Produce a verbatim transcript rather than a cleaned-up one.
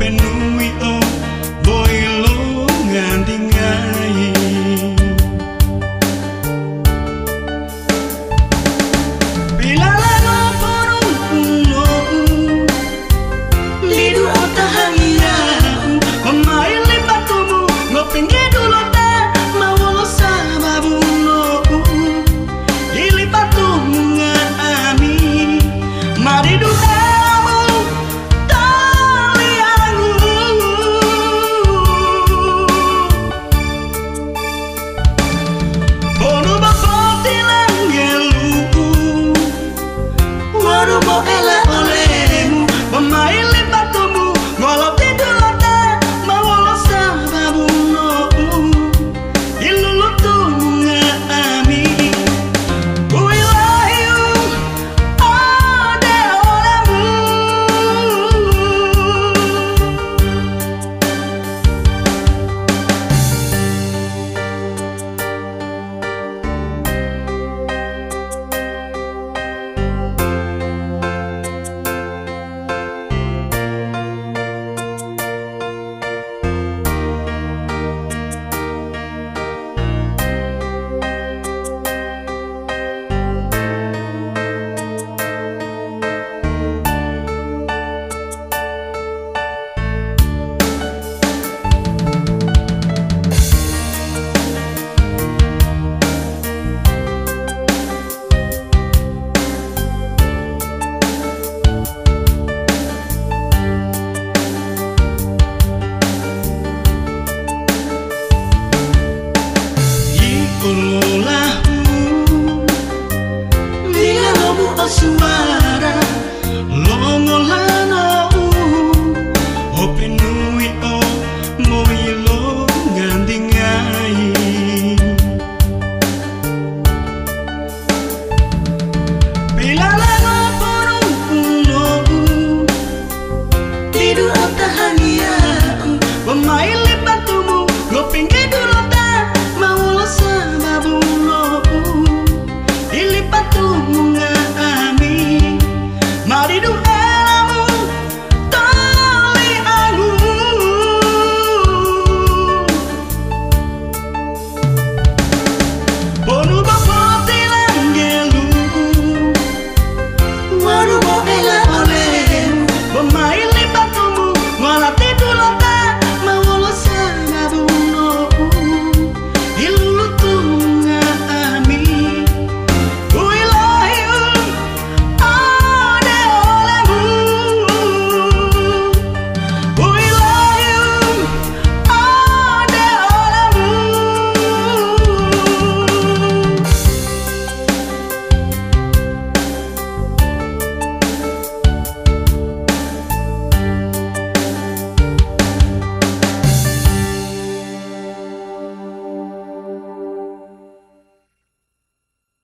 Penuhi o boyilo ngantingayi. Pilalano porumpulo'u, lidu otahangiyahu, omaili patumu, ngopinggi dulota, ma wolo sababu lo'u, ili patumu nga'ami, ma didu tamu, toliyangu. Wonu bo potilanggelu'u, wonu bo ela olemu, bo maili patumu, ngolo tidulota, ma wolo sababu lo'u, ilulutumu nga'ami. Uwilahiu ode olemu. Yikololahu, dila lobu o suwara, longolana'u, opinuwi o moyilo ngantingayi. Pilalano porumpulo'u, didu otahan